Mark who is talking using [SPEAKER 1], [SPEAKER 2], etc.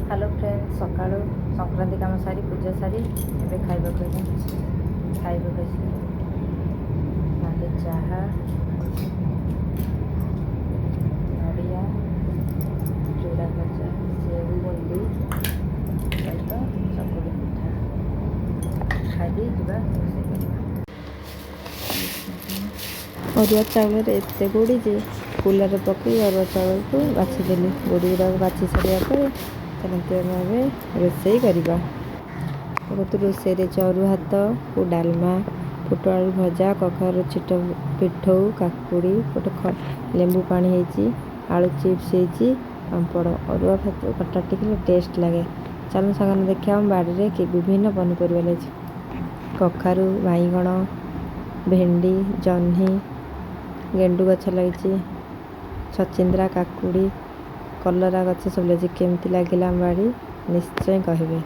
[SPEAKER 1] Hello friend, ସକାଳୁ ସଂକ୍ରାନ୍ତି କାମ ସାରି, ପୂଜା ସାରି ଏବେ ଖାଇବାକୁ ହେଲେ ଖାଇବାକୁ ଆସିଲି। ନାଲି ଚାହା, ନଡ଼ିଆ, ଚୁଡ଼ା ଭଜା, ସେଉ ବୁନ୍ଦି ସହିତ ଚକୁଳି ପିଠା ଖାଇଦେଇ ଯିବା ରୋଷେଇ କରିବା। ଅରୁଆ ଚାଉଳରେ ଏତେ ଗୋଡ଼ି ଯେ କୁଲାରେ ପକାଇ ଅରୁଆ ଚାଉଳକୁ ବାଛିଦେଲି। ଗୋଡ଼ି ଗୁଡ଼ାକ ବାଛି ସାରିବା ପରେ ଚାଲନ୍ତୁ, ଆମେ ଏବେ ରୋଷେଇ କରିବା। ଦେଖନ୍ତୁ, ରୋଷେଇରେ ଅରୁଆ ଭାତକୁ ଡାଲମା, ପୋଟଳ ଆଳୁ ଭଜା, କଖାରୁ ଛିଟ ପିଠଉ, କାକୁଡ଼ି, ଗୋଟେ ଲେମ୍ବୁ ପାଣି ହେଇଛି, ଆଳୁ ଚିପ୍ସ ହେଇଛି, ପାମ୍ପଡ଼। ଅରୁଆ ଭାତ ଖଟା ଟିକେ ଟେଷ୍ଟ ଲାଗେ। ଚାଲନ୍ତୁ ସାଙ୍ଗମାନେ, ଦେଖିବା ଆମ ବାଡ଼ିରେ କି ବିଭିନ୍ନ ପନିପରିବା ଲାଗିଛି। କଖାରୁ, ବାଇଗଣ, ଭେଣ୍ଡି, ଜହ୍ନି, ଗେଣ୍ଡୁ ଗଛ ଲାଗିଛି, ଛଚିନ୍ଦ୍ରା, କାକୁଡ଼ି, କଲରା ଗଛ ସବୁ ଲାଗିଛି। କେମିତି ଲାଗିଲା ଆମ ବାଡ଼ି, ନିଶ୍ଚୟ କହିବେ।